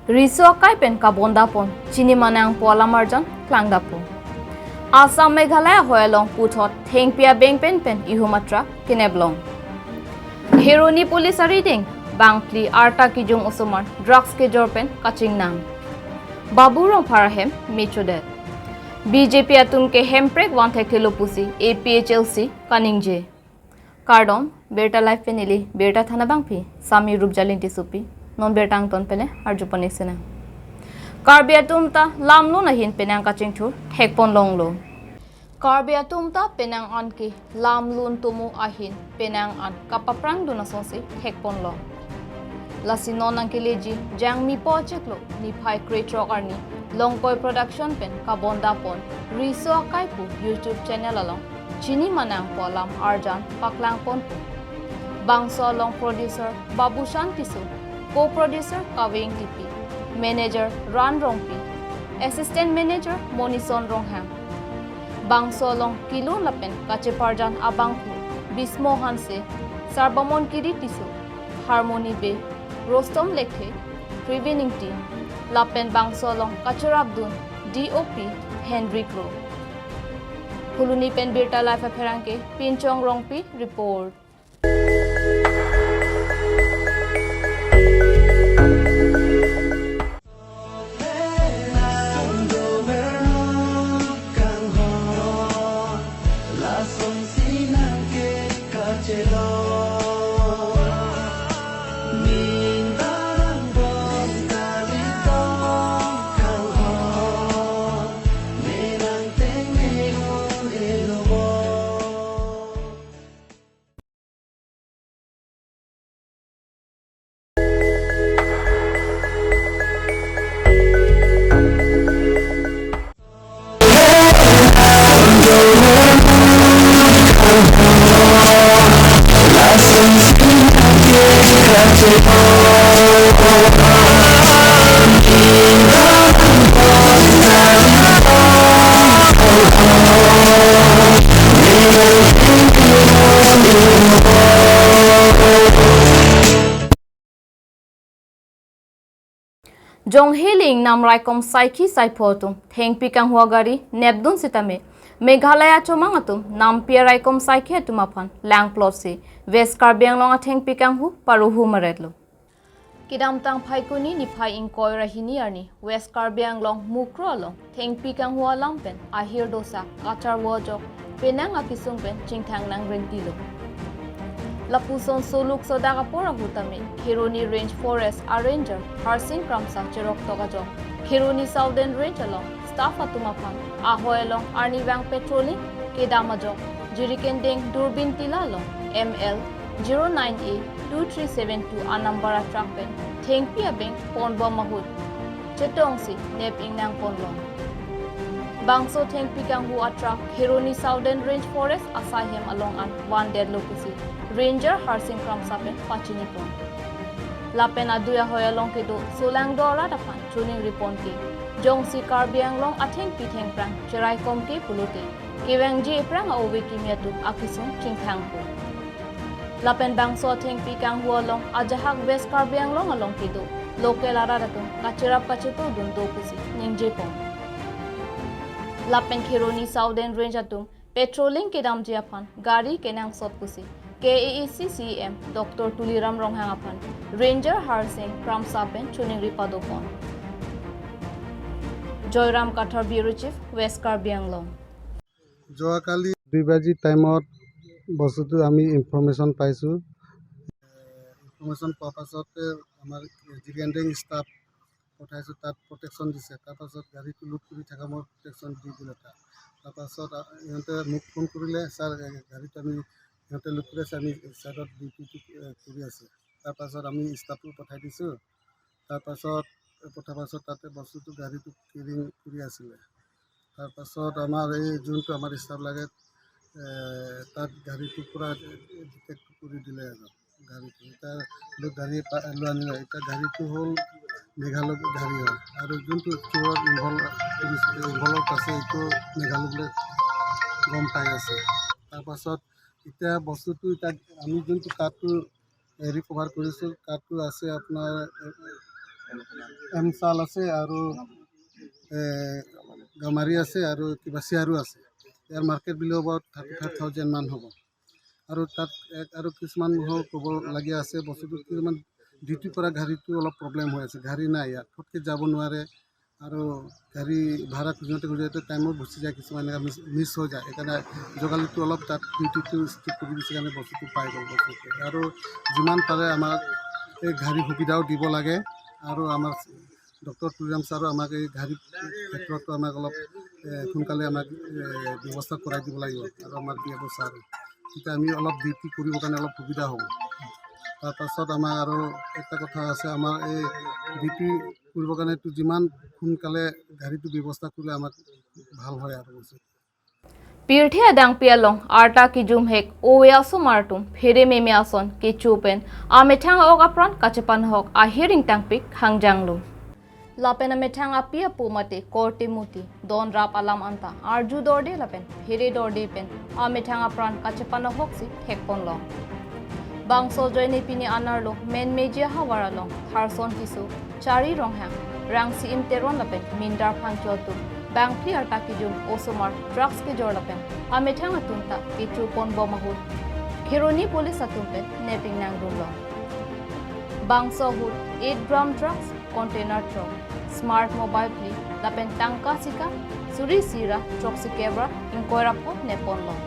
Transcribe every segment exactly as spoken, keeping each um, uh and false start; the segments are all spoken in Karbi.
Riso akai pen kabondapon, chini manangpo alam arjan klangdapo. Assam Meghalaya ahoi along puthot thengpi abeng pen pen ihum a-truck keneplong. Kheroni Police arideng bangphli arta kejung osomar drugs kejor pen kachingnang. Babu Rongphar ahem mechodet. B J P atum ke hemprek van thekthe lo pusi A P H L C kaningje. Kardom, Birta Live pen neli Birta Thana bangpi, Sami Rupjali Ingtisopi, non birta angton pen le arjupon-ik sinang. Karbi atum ta lam lun ahin penang kachingthur thekpon longlo. Karbi atum ta penang an ke lam lun tomo ahin penang an kapaprang dun asonsi thekpon long. Lasi non nangkeleji Jangmipo achiklo niphai krethrok arni Longkoi Production pen kabondapon Riso Akai pu YouTube channel along chini manangpo alam arjan paklangponpo. Bangso along producer Babushan Tisso, co-producer Kaveng Tipi, manager Ran Rongpi, assistant manager Monison Ronghang. Bangso along kelun lapen kacheparjan abangphu Bismo Hanse, Sarbamon Kiri Tisso, Harmony Bey, Rostom Lekthe, Privin Ingti, lapen bangso along kacherapdun D O P Henry Kro. Phuloni pen Birta Live apherangke Pinchong Rongpi report. Jonghiling nam raikom saikhi saipho atum thengpi kanghu agari nepdun sitame Meghalaya chomang atum nampi araikom saikhi atum aphan langplotsi West Karbi Anglong athengpi kanghu paruhu maretlo. Kedamtang Phaikuni niphai ingkoi ra hini arni West Karbi Anglong Mukroh along thengpi kanghu alam pen ahir dosa kacharvo ajok penang akesung pen chingthang nang rentilo. Lapuson soluk sodak apor ahut tame Kheroni Range Forest a-ranger Harsing Kramsa cheroktok ajok Kheroni Southern Range along staff atum aphan ahoi along arnivang patrolling kedam ajok Jirikinding Durbin Tila along M L zero nine A two three seven two a-number a-truck pen thengpi abeng ponbom ahut chetongsi nep ingnang ponlong. Bangso thengpi kanghu a-truck Kheroni Southern Range Forest asaihem along an vandetlo pusi Ranger Harsing Kramsa pen pachinipon. Lapen adui ahoi along kedo solangdo arat aphan choningripon ke jongsi Karbi Anglong athengpi thengphrang cheraikom ke pulote kevangji ephrang a-ove kimi atum akesung chingthangpo. Lapen bangso athengpi kanghu along ajahak West Karbi Anglong along kedo local arat atum kacherap kacheto dun do pusi ningjepon. Lapen Kheroni Southern Range atum patrolling kedamji aphan gari kenangsot pusi K A A C C E M Doctor Tuliram Ronghang aphan Ranger Harsing Kramsa pen choningri padopon. Joyram Kathar, Bureau Chief, West Karbi Anglong. যোৱাকালি দুই বাজি টাইমত বস্তুটো আমি ইনফৰমেশ্যন পাইছোঁ। ইনফৰমেশ্যন পোৱাৰ পাছতে আমাৰ জিৰিয়ানডেং ষ্টাফ পঠাইছোঁ, তাত প্ৰটেকশ্যন দিছে। তাৰপাছত গাড়ীটো লুট কৰি থকা মই প্ৰটেকশ্যন দি দিলোঁ তাত। তাৰপাছত আ, ইহঁতে মোক ফোন কৰিলে, "ছাৰ, এ, গাড়ীটো আমি, সিহঁতে লুট কৰি আছে, আমি ছাইডত ডিউটিটো, এ, কৰি আছে।" তাৰপাছত আমি ষ্টাফটো পঠাই দিছোঁ। তাৰপাছত পঠাৰ পাছত তাতে বস্তুটো গাড়ীটো কেৰিং কৰি আছিলে। তাৰপাছত আমাৰ এই যোনটো আমাৰ ষ্টাফ লাগে, এ, তাত গাড়ীটো পূৰা ডিটেক্ট কৰি দিলে আৰু গাড়ীটো। এতিয়া লোক গাড়ী পা-, লৈ আনিলে। এতিয়া গাড়ীটো হ'ল মেঘালয় গাড়ী হয় আৰু যোনটো চোৰত ইনভল্ভ, ইনভল্ভ আছে এইটো মেঘালয় বুলি গম পাই আছে। তাৰপাছত এতিয়া বস্তুটো এতিয়া আমি যোনটো তাতটো ৰিকভাৰ কৰিছোঁ, তাতটো আছে আপোনাৰ, এ, এমচাল আছে আৰু এ, গামাৰি আছে আৰু কিবা চিয়াৰো আছে। ইয়াৰ মাৰ্কেট ভেলু হ'ব থাৰ্টি ফাইভ থাউজেণ্ড মান হ'ব। আৰু তাত এক আৰু কিছুমান মোৰ ক'ব লগীয়া আছে, বস্তুটো কিছুমান ডিউটি কৰা গাড়ীটো অলপ প্ৰব্লেম হৈ আছে, গাড়ী নাই ইয়াত, ফটকে যাব নোৱাৰে। আৰু গাড়ী ভাড়া খোজোঁতে খোজোঁতে টাইমো গুচি যায়, কিছুমান এনেকুৱা মিছ মিছ হৈ যায়। সেইকাৰণে যোগাযোগটো অলপ তাত ডিউটিটো স্কিপ কৰি দিছে কাৰণে বস্তুটো পাই গ'ল বস্তুটো। আৰু যিমান পাৰে আমাক এই গাড়ী সুবিধাও দিব লাগে। আৰু আমাৰ ডক্টৰ তুলিৰাম ছাৰো আমাক এই গাড়ী ক্ষেত্ৰতো আমাক অলপ এ, সোনকালে আমাক এ, ব্যৱস্থা কৰাই দিব লাগিব। আৰু আমাৰ ডি এফ অ' ছাৰ, তেতিয়া আমি অলপ ডিউটি কৰিবৰ কাৰণে অলপ সুবিধা হ'ব। তাৰপাছত আমাৰ আৰু এটা কথা আছে, আমাৰ এই ডিউটি কৰিবৰ কাৰণেতো যিমান সোনকালে গাড়ীটো ব্যৱস্থা কৰিলে আমাক ভাল হয় আৰু। Pirthe adangpi along arta kejum hek ove asomar atum phere meme ason kecho pen amethang a-ok apran kachepanahok ahir ingtangpik hangjanglo. Lapen amethang api apo mate korte muti don rap alam anta arju dorde lapen phere dorde pen amethang apran kachepanahok si thekponlo. Bangso ajoine pini anerlo Menmeji ahavar along Tharson Tisso, Chari Ronghang, Rangsim Teron lapen Mindar Phangcho atum bangphli arta kejum osomar drugs kejor lapen amethang atum ta kecho ponbom ahut Kheroni police atum pen nep ingnangdunlo. Bangso ahut eight gram drugs, container throk, smart mobile phli lapen tangka sika suri isi ra throksi kep ra ingkoi ra pho nepponlo.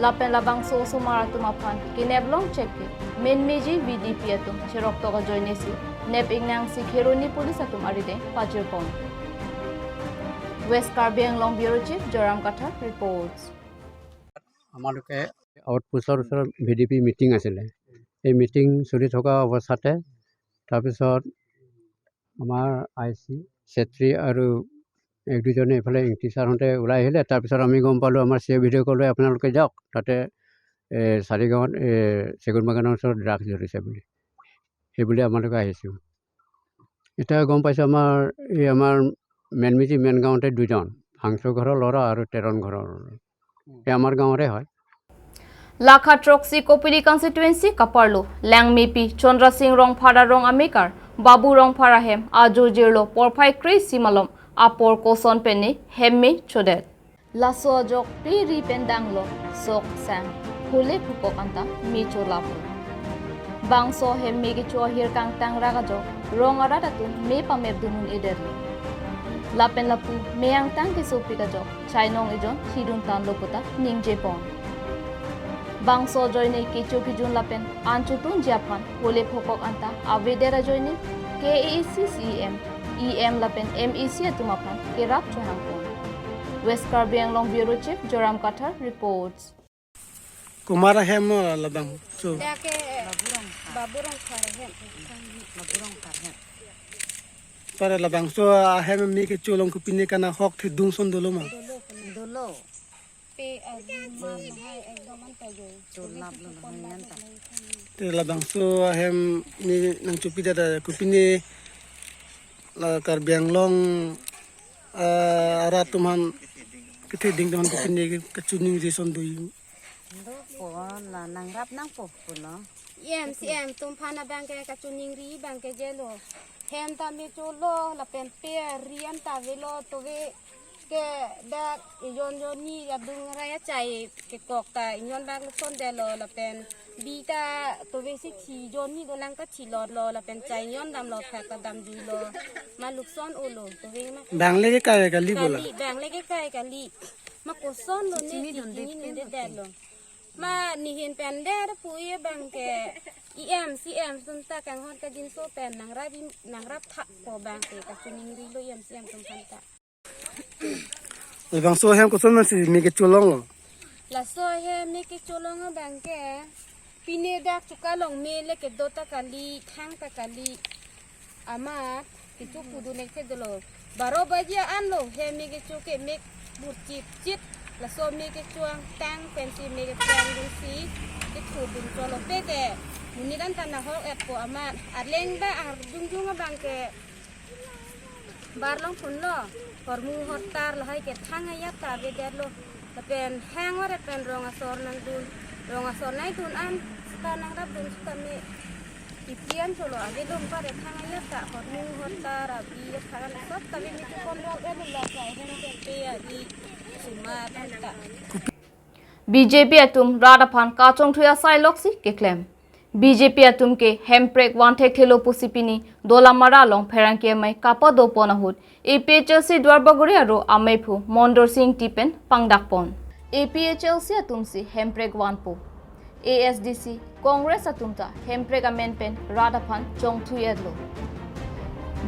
Lapen labangso osomar atum aphan kenep longchek ke Menmeji V D P atum cheroktok ajoine si nep ingnang si Kheroni police atum arideng pajirpon. West Karbi Anglong Bureau Chief Joram Kathar reports. আমালোকে আউটপোষ্টৰ ওচৰত V D P meeting আছিলে। এই মিটিং চলি থকা অৱস্থাতে তাৰপিছত আমাৰ আই চি, ছেত্ৰী আৰু এক দুজনে এইফালে ইংতি ছাৰহঁতে ওলাই আহিলে। তাৰপিছত আমি গম পালোঁ, আমাৰ চি এ ভিডিঅ' কলে, "আপোনালোকে যাওক, তাতে এ, চাৰিগাঁৱত এ, চেগুন বাগানৰ ওচৰত ড্ৰাগছ ধৰিছে" বুলি। সেইবুলি আমালোকে আহিছোঁ। এতিয়া গম পাইছোঁ, আমাৰ এই আমাৰ মেনমিজি মেইন গাঁৱতে দুজন, ফাংচু ঘৰৰ ল'ৰা আৰু তেৰণ ঘৰৰ ল'ৰা। এই আমাৰ গাঁৱৰে হয়। Lakha throksi Kopili constituency kaparlo Langmepi Chandra Sing Rongphar arong amekar Babu Rongphar ahem ajo jirlo porphai kre-isi malom apor koson pen ne hem me chodet. Laso ajok peri pen danglo sok sang hole phukok anta me cholaplo. Bangso hem me kecho ahir kangtang rak ajok rong arat atum me pamep dunun ederlo. Lapen lapu me angtang kesopik ajok chainong ejon thidun tanlo puta ningjepon. Bangso ajoine kecho kejun lapen an chotunji aphan hole phukok anta avedet ajoine K A A C C E M, E M lapen M A C atum aphan kerap chohangpon. West Karbi Anglong Bureau Chief Joram Kathar reports. Kumar ahem, uh, labangso. Dake Babu Rongphar ahem. Para labangso ahem me kecho along kopine kana hok thedung son dolo ma? Dolo. Pe agi ma mahai ekdom anta jo. Cholaplo na hai anta. Te labangso ahem me nangchopidet kopine la Karbi Anglong, ah, arat atum aphan ketheding atum aphan kopine kachiningri son do? Dopo, la nangrap nangpo pulo. E M C E M atum aphan abang ke kachiningri abang ke jelo. Hem ta me cholo lapen peri anta avelo, tove ke dak ejon jonni adung rai achai kekok ta inyon bak lukson detlo lapen bi ta tove si thi jonni dolang kathi lotlo lapen chai inyon damlo, phak ta damjuilo. Ma lukson olo, tove ma. Bang le kekai kali bola. Kali, bang le kekai kali. Ma kosonlo ne, chini ti dunde chini dunde detlo. Ma nehin pen det pu e abang ke E M C E M atum ta kanghon kangjinso pen nangrap, nangrap thakpo abang ke kachiningrilo E M C E M atum aphan ta. Labangso ahem koson ma si me kecho longlo? Laso ahem me kecho long abang ke pine dak chuka long me le kedo ta kali, thang ta kali. Amat kecho pudun ek thedolo. Baro baji anlo hem me kecho ke mek bur chip chip. Laso me kecho angtang pensi me keplang dunsi kethudun cholo pe ke. Monit anta nahok-etpo amat. Arleng ba arjungjung abang ke bar longponlo. Hormu hortar lahai ke thang ayat ta avedetlo. Lapen hang ore pen rong asor nangdun. Rong asor nangdun an seta nangrapdun seta me Ipian cholo ave lom pare thang ayat ta hormu horta rabi thangan sab tabi miti kon rok elu la sa hem te pe adi suma ta. B J P atum rat aphan kachongthui asai loksi keklem. B J P atum ke hemprek van thekthelo pusi pini Dolamara along pherangke amei kapadopon ahut A P H L C Duarbagori aro ameiphu Mondor Sing Ingti pen pangdakpon. A P H L C atumsi hemprek vanpo. A S D C, Congress atum ta hemprek amen pen rat aphan chongthui-etlo.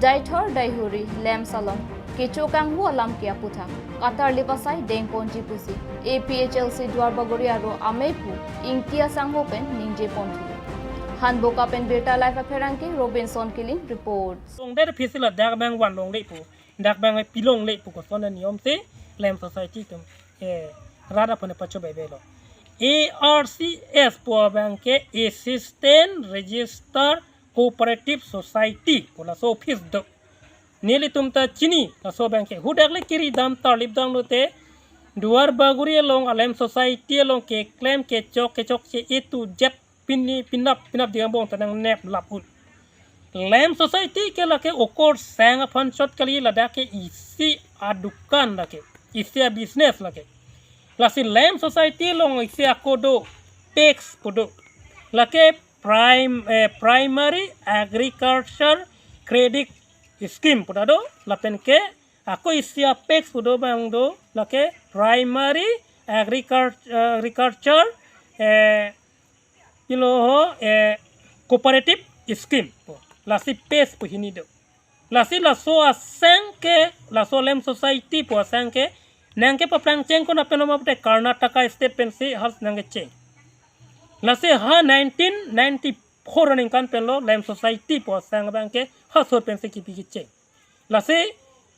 Daithor daihuri lamps along kecho kanghu alam ke aputhak katarlip asai dengponji pusi A P H L C Duarbagori aro ameiphu Ingti asangho pen ningjeponthu. Hanboka pen Birta Live apherangke Robinson Killing report. Longdet aphi si ladak abang van longlepo. Dak abang pilonglepo, koson aniyom si lamp society atum, eh, rat aphan pachobei-beilo. A R C S pu abang ke Assistant Register Cooperative Society pu laso office do. Nelitum ta chini laso abang ke. Hadak le kiri dam tarlip dam lote Duarbagori along a lamp society along keklem kechok kechokche A to Z pini pinap pinap ding angbong ta nangnep lap un. Lamp society ke lake okor sang aphan chot kali, ladak ke isi adukan lake, isi abusiness lake. Lasi lamp society along isi ako do, PACS pu do. Lake prime, eh, Primary Agriculture Credit Scheme pu ta do, lapen ke ako isi a-PACS pu do abang do, lake Primary Agriculture, Agriculture, eh, pilo ho, eh, Cooperative Scheme pu. Lasi PACS pu hini do. Lasi laso asang ke, laso lamp society pu asang ke nangkepaplang cheng ko-an pen lo ma pute Karnataka state pensi ha nangkecheng. Lasi ha nineteen ninety-four aningkan pen lo lamp society pu asang abang ke ha sot pensi kipi kecheng. Lasi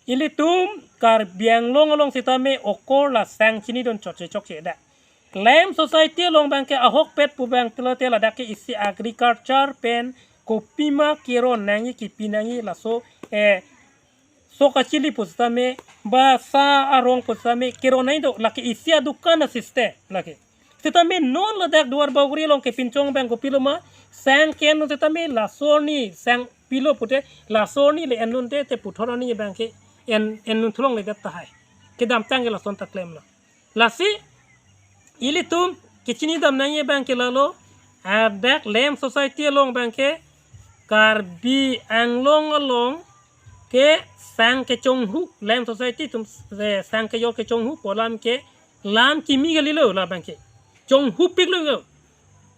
ilitum Karbi Anglong along sitame okor la sang chinidun chokche chokche dak. Lamp society along abang ke ahokpet pu abang pulote ladak ke isi agriculture pen kopima keron nangji, kipi nangji, laso, eh, sok kachili pu sitame, ba sa arong pu sitame keron nangji do, lake isi adukan a-system lake. Sitame non ladak Duarbagori along kepinchong abang kopilo ma, sang ke-en sitame laso arni sang pilo pute, laso arni le en-un te, te puthot arni abang ke en, en-un thu longledet tahai. Kedamtang ke lason ta klemlo. Lasi ilitum kechinidam nangji abang ke lalo, ladak lamp society along abang ke Karbi Anglong along ke sang kechonghu, lamp society atum, eh, sang kejor kechonghu pu alam ke lam kimi kalilo, labang ke chonghupiklo.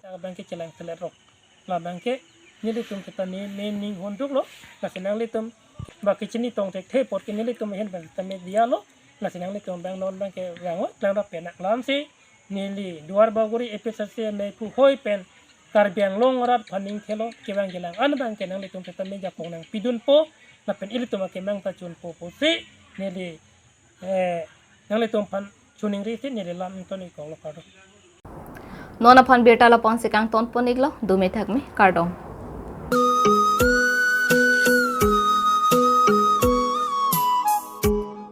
Labang ke chelang selet rok. Labang ke nelitum sitame main ning honduklo. Lasi nanglitum ba kechini tong thekthe apot ke nelitum ahin abang sitame diya lo. Lasi nanglitum abang non abang ke vanglo, klangrap pen nang lamsi neli Duarbagori A P H L C ameiphu hoi pen Karbi Anglong arat aphan ning thelo, kevang kelang an abang ke nanglitum sitame jakong nangpidunpo, lapen ilitum akemang ta chunpo pusi neli, eh, nanglitum aphan choningri si neli lam ington-iklo, kardom. Non aphan birta lapu-an si kangtonpon-iklo, dome thakme, kardom.